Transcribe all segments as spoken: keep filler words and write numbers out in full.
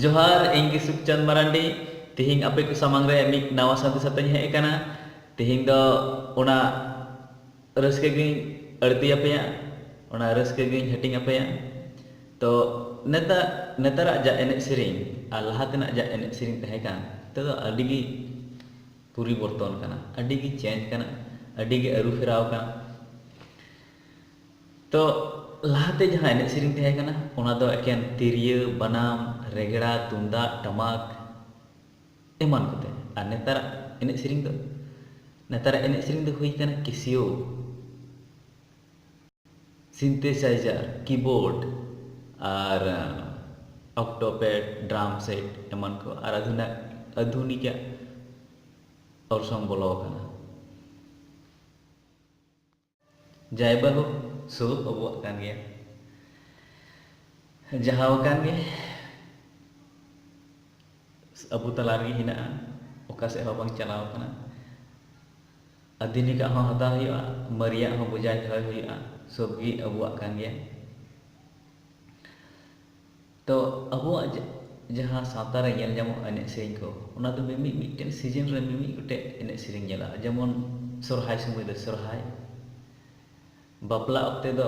ᱡᱚᱦᱟᱨ, ᱤᱧ ᱜᱮ ᱥᱩᱠᱪᱟᱸᱫ ᱢᱟᱨᱟᱱᱰᱤ᱾ ᱛᱤᱦᱤᱧ ᱟᱯᱮ ᱠᱚ ᱥᱟᱢᱟᱝ ᱨᱮ ᱢᱤᱫ ᱱᱟᱣᱟ ᱥᱟᱸᱫᱮᱥ ᱟᱛᱮᱧ ᱦᱮᱡ ᱟᱠᱟᱱᱟ᱾ ᱛᱤᱦᱤᱧ ᱫᱚ ᱚᱱᱟ ᱨᱟᱹᱥᱠᱟᱹ ᱜᱤᱧ ᱟᱹᱲᱛᱤ ᱟᱯᱮᱭᱟ, ᱚᱱᱟ ᱨᱟᱹᱥᱠᱟᱹ ᱜᱤᱧ ᱦᱟᱹᱴᱤᱧ ᱟᱯᱮᱭᱟ᱾ ᱛᱚ ᱱᱮᱛᱟᱨ, ᱱᱮᱛᱟᱨᱟᱜ ᱡᱟ ᱮᱱᱮᱡ ᱥᱮᱨᱮᱧ ᱟᱨ ᱞᱟᱦᱟ ᱛᱮᱱᱟᱜ ᱡᱟ ᱮᱱᱮᱡ ᱥᱮᱨᱮᱧ ᱛᱟᱦᱮᱸ ᱠᱟᱱ, ᱛᱮᱫᱚ ᱟᱹᱰᱤ ᱜᱮ ᱯᱚᱨᱤᱵᱚᱨᱛᱚᱱ ᱠᱟᱱᱟ, ᱟᱹᱰᱤ ᱜᱮ ᱪᱮᱧᱡᱽ ᱠᱟᱱᱟ, ᱟᱹᱰᱤ ᱜᱮ ᱟᱹᱨᱩ ᱯᱷᱮᱨᱟᱣ ᱠᱟᱱᱟ᱾ ᱛᱚ ᱞᱟᱦᱟᱛᱮ ᱡᱟᱦᱟᱸ ᱮᱱᱮᱡ ᱥᱮᱨᱮᱧ ᱛᱟᱦᱮᱸ ᱠᱟᱱᱟ, ᱚᱱᱟ ᱫᱚ ᱮᱠᱮᱱ ᱛᱤᱨᱭᱳ, ᱵᱟᱱᱟᱢ, ᱨᱮᱜᱽᱲᱟ, ᱛᱩᱢᱫᱟᱜ, ᱴᱟᱢᱟᱠ ᱮᱢᱟᱱ ᱠᱚᱛᱮ᱾ ᱟᱨ ᱱᱮᱛᱟᱨᱟᱜ ᱮᱱᱮᱡ ᱥᱮᱨᱮᱧ ᱫᱚ, ᱱᱮᱛᱟᱨᱟᱜ ᱮᱱᱮᱡ ᱥᱮᱨᱮᱧ ᱫᱚ ᱦᱩᱭ ᱠᱟᱱᱟ ᱠᱮᱥᱤᱭᱳ, ᱥᱤᱱᱛᱷᱮᱥᱟᱭᱡᱟᱨ, ᱠᱤᱵᱳᱨᱰ, ᱟᱨ ᱚᱠᱴᱳᱯᱮᱰ, ᱰᱨᱟᱢ ᱥᱮᱴ ᱮᱢᱟᱱ ᱠᱚ, ᱟᱨ ᱟᱫᱷᱩᱱᱟ-, ᱟᱫᱷᱩᱱᱤᱠᱟᱜ ᱚᱨᱥᱚᱝ ᱵᱚᱞᱚ ᱟᱠᱟᱱᱟ᱾ ᱡᱟᱭ ᱵᱟᱹᱦᱩ, ᱥᱳᱵ ᱟᱵᱚᱣᱟᱜ ᱠᱟᱱ ᱜᱮᱭᱟ᱾ ᱡᱟᱦᱟᱸ ᱟᱠᱟᱱ ᱜᱮ, ᱟᱵᱚ ᱛᱟᱞᱟ ᱨᱮᱜᱮ ᱦᱮᱱᱟᱜᱼᱟ, ᱚᱠᱟ ᱥᱮᱫ ᱦᱚᱸ ᱵᱟᱝ ᱪᱟᱞᱟᱣ ᱠᱟᱱᱟ᱾ ᱟᱹᱫᱷᱩᱱᱤᱠᱟᱜ ᱦᱚᱸ ᱦᱟᱛᱟᱣ ᱦᱩᱭᱩᱜᱼᱟ, ᱢᱟᱨᱮᱭᱟᱜ ᱦᱚᱸ ᱵᱚᱡᱟᱭ ᱫᱚᱦᱚᱭ ᱦᱩᱭᱩᱜᱼᱟ, ᱥᱳᱵ ᱜᱮ ᱟᱵᱚᱣᱟᱜ ᱠᱟᱱ ᱜᱮᱭᱟ᱾ ᱛᱚ ᱟᱵᱚᱣᱟᱜ ᱡᱟ-, ᱡᱟᱦᱟᱸ ᱥᱟᱶᱛᱟ ᱨᱮ ᱧᱮᱞ ᱧᱟᱢᱚᱜ ᱮᱱᱮᱡ ᱥᱮᱨᱮᱧ ᱠᱚ, ᱚᱱᱟ ᱫᱚ ᱢᱤᱢᱤᱫ, ᱢᱤᱫᱴᱮᱱ ᱥᱤᱡᱤᱱ ᱨᱮ ᱢᱤᱢᱤᱫ ᱜᱚᱴᱮᱡ ᱮᱱᱮᱡ ᱥᱮᱨᱮᱧ ᱧᱮᱞᱚᱜᱼᱟ᱾ ᱡᱮᱢᱚᱱ ᱥᱚᱨᱦᱟᱭ ᱥᱚᱢᱚᱭ ᱫᱚ ᱥᱚᱨᱦᱟᱭ, ᱵᱟᱯᱞᱟ ᱚᱠᱛᱮ ᱫᱚ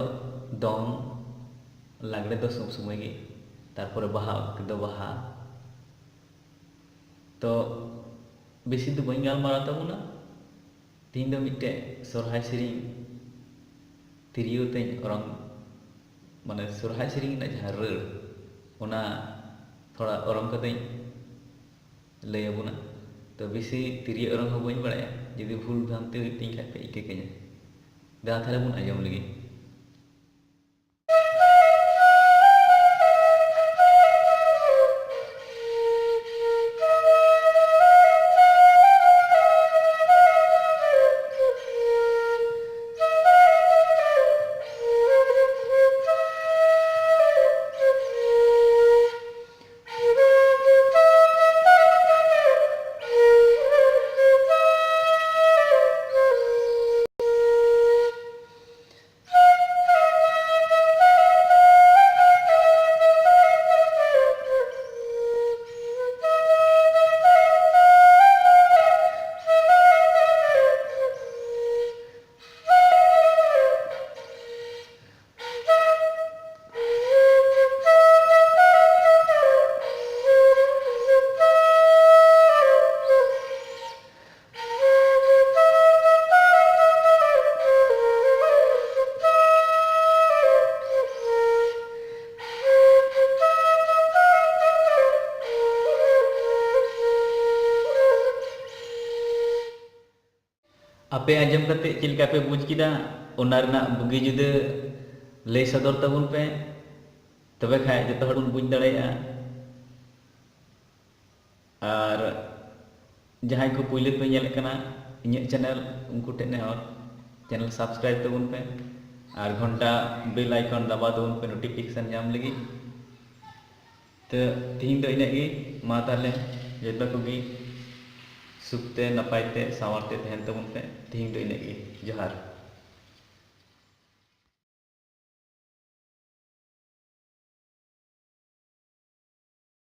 ᱫᱚᱝ, ᱞᱟᱜᱽᱲᱮ ᱫᱚ ᱥᱚᱵ ᱥᱚᱢᱚᱭ ᱜᱮ, ᱛᱟᱨᱯᱚᱨᱮ ᱵᱟᱦᱟ ᱚᱠᱛᱮ ᱫᱚ ᱵᱟᱦᱟ᱾ ᱛᱚ ᱵᱮᱥᱤ ᱫᱚ ᱵᱟᱹᱧ ᱜᱟᱞᱢᱟᱨᱟᱣ ᱛᱟᱵᱚᱱᱟ᱾ ᱛᱮᱦᱮᱧ ᱫᱚ ᱢᱤᱫᱴᱮᱡ ᱥᱚᱨᱦᱟᱭ ᱥᱮᱨᱮᱧ ᱛᱤᱨᱭᱳ ᱛᱮᱧ ᱚᱨᱚᱝ, ᱢᱟᱱᱮ ᱥᱚᱨᱦᱟᱭ ᱥᱮᱨᱮᱧ ᱨᱮᱱᱟᱜ ᱡᱟᱦᱟᱸ ᱨᱟᱹᱲ, ᱚᱱᱟ ᱛᱷᱚᱲᱟ ᱚᱨᱚᱝ ᱠᱟᱛᱮᱧ ᱞᱟᱹᱭ ᱟᱵᱚᱱᱟ᱾ ᱛᱚ ᱵᱮᱥᱤ ᱛᱤᱨᱭᱳ ᱚᱨᱚᱝ ᱦᱚᱸ ᱵᱟᱹᱧ ᱵᱟᱲᱟᱭᱟ, ᱡᱩᱫᱤ ᱵᱷᱩᱞ ᱵᱷᱨᱟᱱᱛᱤ ᱦᱩᱭᱩᱜ ᱛᱤᱧ ᱠᱷᱟᱡ ᱯᱮ ᱤᱠᱟᱹ ᱠᱟᱹᱧᱟ᱾ ᱫᱮᱞᱟ ᱛᱟᱦᱞᱮ ᱵᱚᱱ ᱟᱸᱡᱚᱢ ᱞᱮᱜᱮ᱾ ᱟᱯᱮ ᱟᱸᱡᱚᱢ ᱠᱟᱛᱮ ᱪᱮᱫ ᱞᱮᱠᱟ ᱯᱮ ᱵᱩᱡᱽ ᱠᱮᱫᱟ, ᱚᱱᱟ ᱨᱮᱱᱟᱜ ᱵᱩᱜᱤ ᱡᱩᱫᱟᱹ ᱞᱟᱹᱭ ᱥᱚᱫᱚᱨ ᱛᱟᱵᱚᱱ ᱯᱮ, ᱛᱚᱵᱮ ᱠᱷᱟᱡ ᱡᱚᱛᱚ ᱦᱚᱲ ᱵᱚᱱ ᱵᱩᱡᱽ ᱫᱟᱲᱮᱭᱟᱜᱼᱟ᱾ ᱟᱨ ᱡᱟᱦᱟᱸᱭ ᱠᱚ ᱯᱩᱭᱞᱩ ᱯᱮ ᱧᱮᱞᱮᱫ ᱠᱟᱱᱟ ᱤᱧᱟᱹᱜ ᱪᱮᱱᱮᱞ, ᱩᱱᱠᱩ ᱴᱷᱮᱱ ᱱᱮᱦᱚᱨ, ᱪᱮᱱᱮᱞ ᱥᱟᱵᱥᱠᱨᱟᱭᱤᱵ ᱛᱟᱵᱚᱱ ᱯᱮ ᱟᱨ ᱜᱷᱚᱱᱴᱟ ᱵᱮᱞ ᱟᱭᱠᱚᱱ ᱫᱟᱵᱟᱣ ᱛᱟᱵᱚᱱ ᱯᱮ ᱱᱳᱴᱤᱯᱷᱤᱠᱮᱥᱚᱱ ᱧᱟᱢ ᱞᱟᱹᱜᱤᱫ᱾ ᱛᱚ ᱛᱤᱦᱤᱧ ᱫᱚ ᱤᱱᱟᱹᱜ ᱜᱮ᱾ ᱢᱟ ᱛᱟᱦᱞᱮ ᱡᱚᱛᱚ ᱠᱚᱜᱮ ᱥᱩᱠ ᱛᱮ, ᱱᱟᱯᱟᱭ ᱛᱮ, ᱥᱟᱶᱟᱨ ᱛᱮ ᱛᱟᱦᱮᱱ ᱛᱟᱵᱚᱱ ᱯᱮ᱾ ᱛᱤᱦᱤᱧ ᱫᱚ ᱤᱱᱟᱹᱜ ᱜᱮ᱾ ᱡᱚᱦᱟᱨ᱾